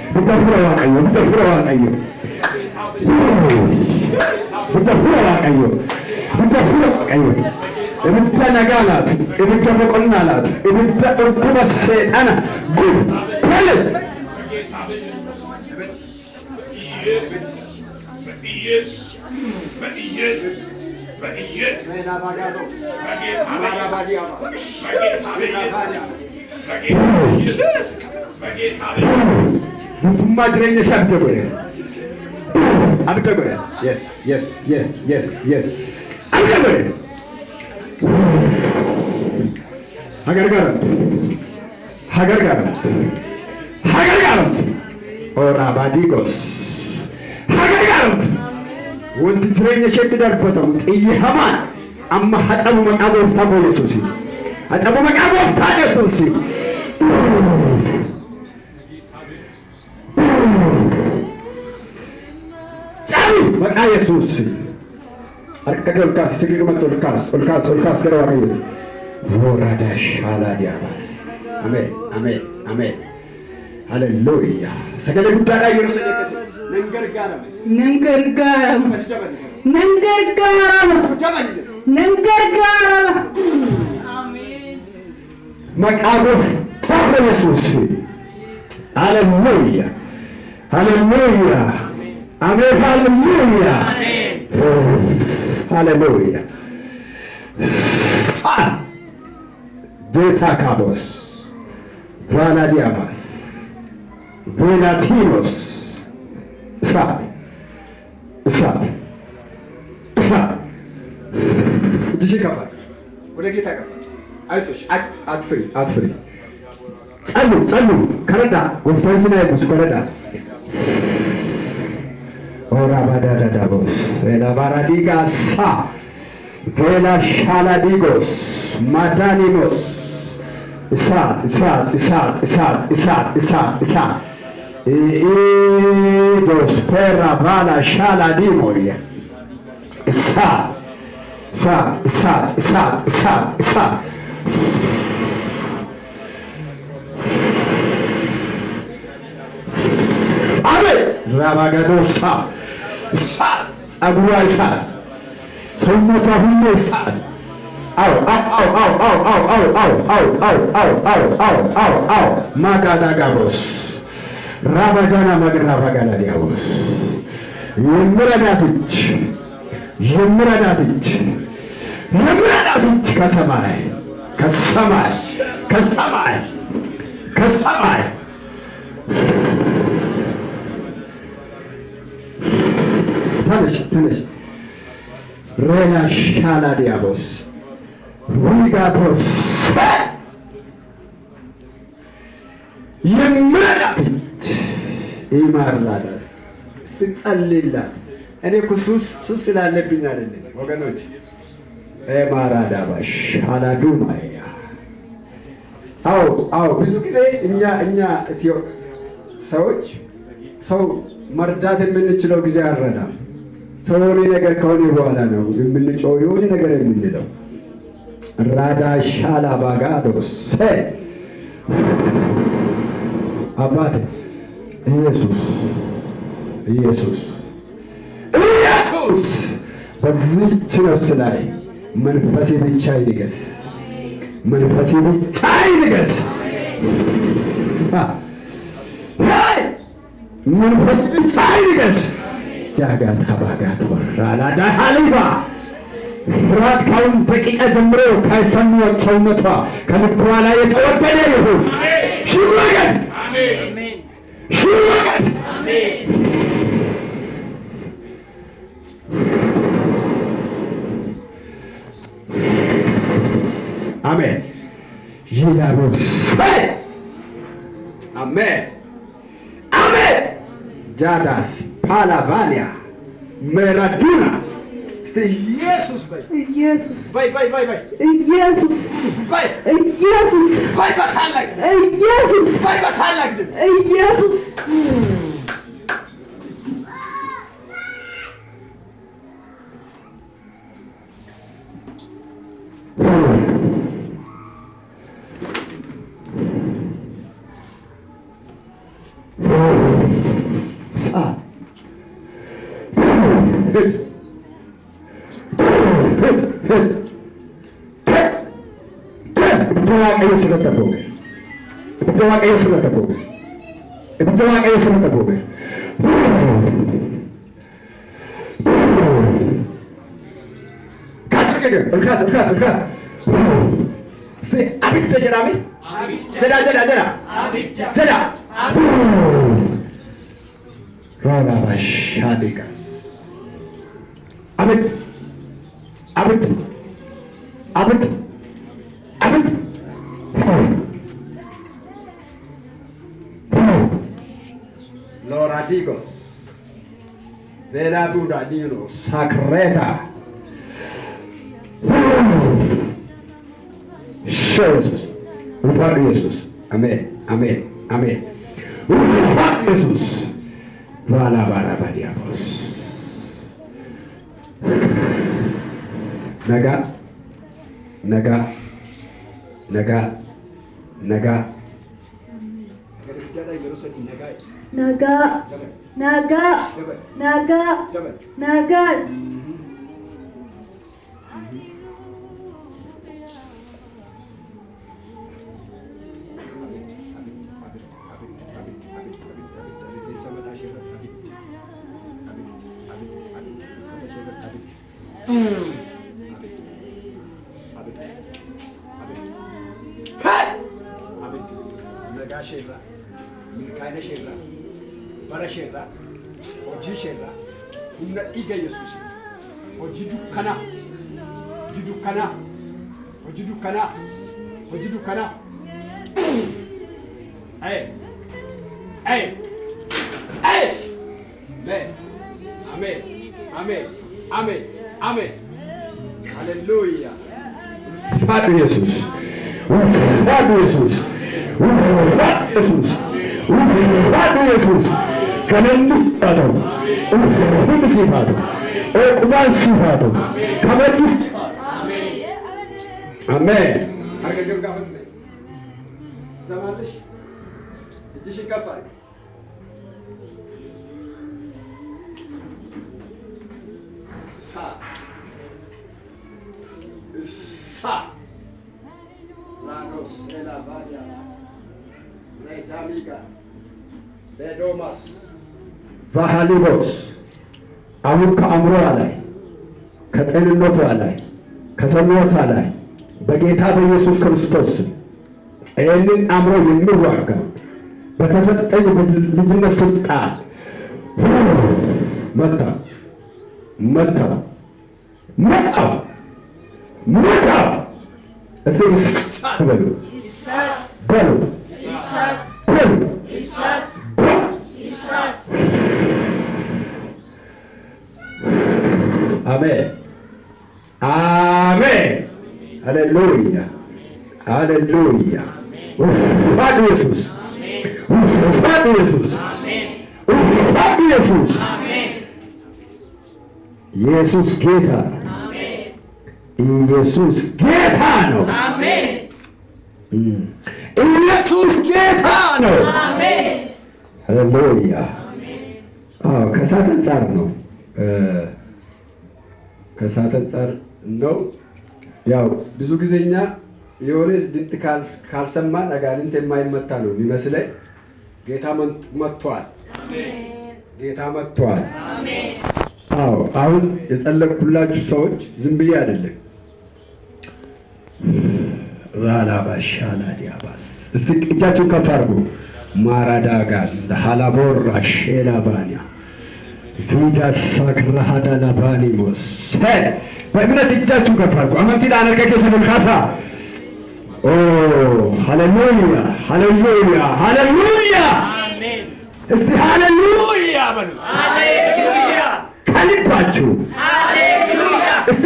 Ibidda hafuura Waaqayyoo, ibidda hafuura Waaqayyoo, ibidda hafuura Waaqayyoo, ibidda hafuura Waaqayyoo, ibidda nagaa laatu, ibidda boqonnaa laatu, ibidda dhukkuba seexana gubu. Kunis guutummaa jireenya ishee abidda godhe. Abidda godhe. Yes. Abidda godhe. Haa gargaaramtu. Haa gargaaramtu. Haa gargaaramtu. Oraa baadiigos. Haa gargaaramtu. Wanti jireenya isheetti darbatamu xiyyi hamaan amma haxabu maqaa gooftaa koo Yesuusi. Haxabu maqaa gooftaa Yesuusi. Cabi maqaa Yesuusi. Harka kee ol kaasi, sirriidhumatti ol kaas, ol kaas, ol kaas gara Waaqayyooti. Voorada shaalaa diyaabaa. Ameen, ameen, ameen. Haleluuyaa. Sagalee guddaadhaan yeroo sadii akkasii. Nan gargaarama. Nan gargaarama. Dabali. Nan gargaarama. Dabali jedhe. Nan gargaarama. Maqaa gooftaa Yesuus. Haleluuyaa. Haleluuyaa. Ameen, haleluuyaa. Haleluuyaa. Jeetaa kaabos. Vaalaadiyaamaas. Veelaatiinos. እሳት እሳት እሳት። እጅሽን ከፍ አድርጊ። ወደ ጌታ ከፍ። አይዞሽ፣ አትፍሪ፣ አትፍሪ። ጸልዩ፣ ጸልዩ። Kadhadhaa, gooftaan isin haa eebbisu, kadhadhaa. ኦራ ባዳዳዳቦስ ቬላ ባራዲጋሳ ቬላ ሻላዲጎስ ማዳኒሞስ። እሳት እሳት እሳት እሳት እሳት እሳት እሳት። ኢዶስ ፔራ ባላ ሻላዲሞያ። እሳት እሳት እሳት እሳት እሳት እሳት። አቤት፣ ራባጋዶሳ። እሳት፣ ጸጉሯ እሳት፣ ሰውነቷ ሁሉ እሳት። አው አው አው አው አው አው አው አው አው አው አው አው አው አው አው። ማጋዳጋቦስ ራባጃና ማግራባጋላዲያቦስ። የምረዳት እጅ፣ የምረዳት እጅ፣ የምረዳት እጅ ከሰማይ፣ ከሰማይ፣ ከሰማይ፣ ከሰማይ። ተነሽ፣ ተነሽ። ሬላ ሻላ ዲያቦስ ሪጋቶስ። የምረዳት እጅ ይማራዳስ። እስቲ ጸልይላት። እኔ እኮ ሱስ ሱስ ስላለብኝ አይደለም ወገኖች። ማራዳባሽ አላዱማያ። አዎ አዎ፣ ብዙ ጊዜ እኛ ኢትዮ ሰዎች ሰው መርዳት የምንችለው ጊዜ አንረዳም። ሰው የሆነ ነገር ከሆነ በኋላ ነው የምንጮው፣ የሆነ ነገር የምንለው። ራዳ ሻላ ባጋዶስ። አባቴ ኢየሱስ፣ ኢየሱስ፣ ኢየሱስ፣ በዚህች ነፍስ ላይ መንፈሴ ብቻ ይንገስ፣ መንፈሴ ብቻ ይንገስ፣ መንፈስ ብቻ ይንገስ። ጃጋታ ባጋት ወራላዳ ሀሊባ። ፍርሃት ካሁን ደቂቃ ጀምሮ ከሰውነቷ ሰውነቷ ከልቧ ላይ የተወገደ ይሁን። ይወገድ፣ ይወገድ። አሜን። ይላሮስ። አሜን አሜን። ጃዳስ ፓላቫሊያ ሜራዱና። እስቲ ኢየሱስ በይ። ኢየሱስ። በይ በይ በይ በይ። ኢየሱስ። በይ። ኢየሱስ። በይ በታላቅ ኢየሱስ። በይ በታላቅ ድምፅ። ኢየሱስ። እሳት ሂድ ሂድ ሂድ Ibidda Waaqayyo sirratti abboome. Ibidda Waaqayyo sirratti abboome. Ibidda Waaqayyo sirratti abboome. Kaas harka kee ol kaas, ol kaas, ol kaas. እስቲ abidda jedhame. Jedha, jedha, jedha. Jedha. ራላባሻሊጋ አብድ አብድ አብድ አብድ። ሎራዲጎስ ቬላቡዳዲኖ ሳክሬታ ኢየሱስ እንኳን ኢየሱስ። አሜን፣ አሜን፣ አሜን። እንኳን ኢየሱስ ባላ ባላ ባዲያቦስ ነጋ ነጋ ነጋ ነጋ። Nagaa, nagaa, nagaa, nagaa. Nagaa isheerraa, milkaa'ina isheerraa, bara isheerraa, hojii isheerraa, humna dhiiga Yesuus, hojii dukkanaa, hojii dukkanaa, hojii dukkanaa, hojii dukkanaa. Ay, ay, ay! Amen, amen, amen, amen, amen. Hallelujah. Ulfaadhu Yesuus. Ulfaadhu Yesuus. Ulfaadhu Yesuus. Ulfaadhu Yesuus. Galanni siif haa ta'u. Ulfinni siif haa ta'u. Oqumaan siif haa ta'u. Kabajni siif haa ta'u. Ameen. Harka kee gaafadhu. ትሰማለሽ? እጅሽን ከፍ አድርጊ። እሳት እሳት ራኖስ ኤላቫዲያ ሬታሚጋ ሌዶማስ ቫሃሊቦስ አሁን ከአእምሮዋ ላይ፣ ከጤንነቷ ላይ፣ ከሰውነቷ ላይ በጌታ በኢየሱስ ክርስቶስ ስም ይህንን አእምሮ የሚዋጋ በተሰጠኝ ልጅነት ስልጣን መታ መታ መታ መታ። እስቲ እሳት በሉ፣ በሉ፣ በሉ። አሜን፣ አሜን። ሃሌሉያ፣ ሃሌሉያ። ውፋድ ኢየሱስ፣ ውፋድ ኢየሱስ፣ ውፋድ ኢየሱስ። ኢየሱስ ጌታ ነው። ኢየሱስ ጌታ ነው። ኢየሱስ ጌታ ነው። ሃሌሉያ። አዎ፣ ከእሳት አንጻር ነው። ከእሳት አንጻር ነው። ያው ብዙ ጊዜ እኛ የሆነ ድምፅ ካልሰማን አጋንንት የማይመታ ነው የሚመስለኝ። ጌታ መጥቷል። ጌታ መጥቷል። አዎ፣ አሁን የጸለቅኩላችሁ ሰዎች ዝም ብዬ አይደለም። ራላባሻላ ዲያባስ እስቲ እጃችሁን ከፍ አድርጉ። ማራዳጋስ ሃላቦራ ሼላባንያ ቪዳ ሳክራሃዳ ላባኒሞስ በእምነት እጃችሁን ከፍ አድርጉ። Amantiidhaan harka keessan ol kaasaa። ኦ ሃሌሉያ፣ ሃሌሉያ፣ ሃሌሉያ! እስቲ ሃሌሉያ በሉ ከልባችሁ እስቲ።